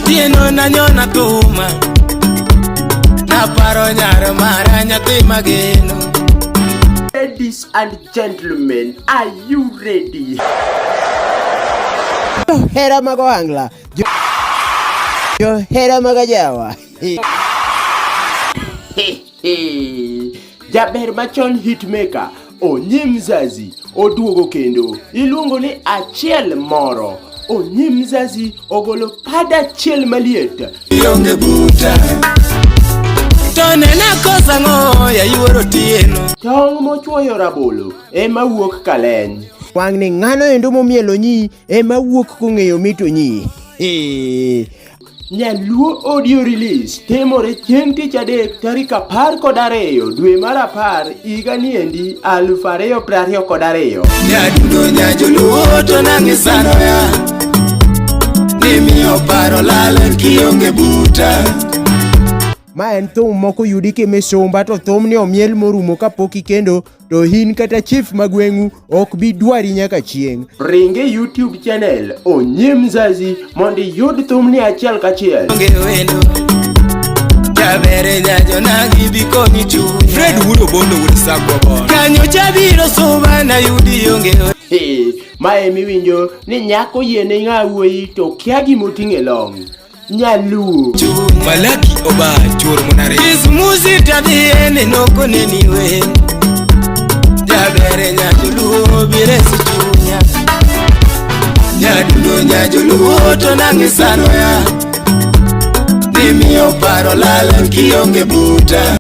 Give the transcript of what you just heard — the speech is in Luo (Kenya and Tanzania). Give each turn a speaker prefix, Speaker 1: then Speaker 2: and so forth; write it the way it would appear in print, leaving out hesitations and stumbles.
Speaker 1: Otieno nanyona thuma naparo nyar mara nyathi mageno.
Speaker 2: Ladies and gentlemen, are you ready?
Speaker 3: Johera mag ohangla, johera mag ajawa.
Speaker 2: Jaber machon hitmaker Onyim Mzazi oduogo kendo iluongo ni achiel moro. Onyim Mzazi ogolo pad achiel maliet.
Speaker 1: Ionge buta to nena kosa ng'o ya yuoro Otieno.
Speaker 2: Tong' mochuoyo rabolo ema wuok kaleny.
Speaker 3: Wang'ni ng'ano endo momielo nyi ema wuok kong'eyo mito nyi. Hey.
Speaker 2: Nyaluo audio release timore chieng' tich adek tarik 12 dwe mar 10 higa niendi 2022.
Speaker 1: Nyadundo nyajoluo to nang'e sano ya nimiyo paro lal kionge buta.
Speaker 3: Ma en thum moko yudi kimisumba to thumni omiel morumo kapok ikendo to in kata chief ma gweng'u ok bi dwari nyaka chieng'.
Speaker 2: Ringe YouTube channel Onyim Mzazi mondo iyud thumni achiel kachiel.
Speaker 1: Onge wendo jabere nyajonagi bi konyi chunya.
Speaker 4: Fred Wuod Obondo wuod Sakwa Bono.
Speaker 1: Kanyo chabiro suba nayudi onge
Speaker 2: He, mae miwinjo ni nyako yiene ng'a wuoyi to kia gimoting'o e long'. Nyaluo.
Speaker 1: Chunya.
Speaker 4: Malaki Oba chuor monare.
Speaker 1: Kismusi tadhiye nenokoneni wen jabere nyajoluo biresi chunya. Nyadundo nyajoluo to nang'e sano ya nimiyo paro lal kionge buta.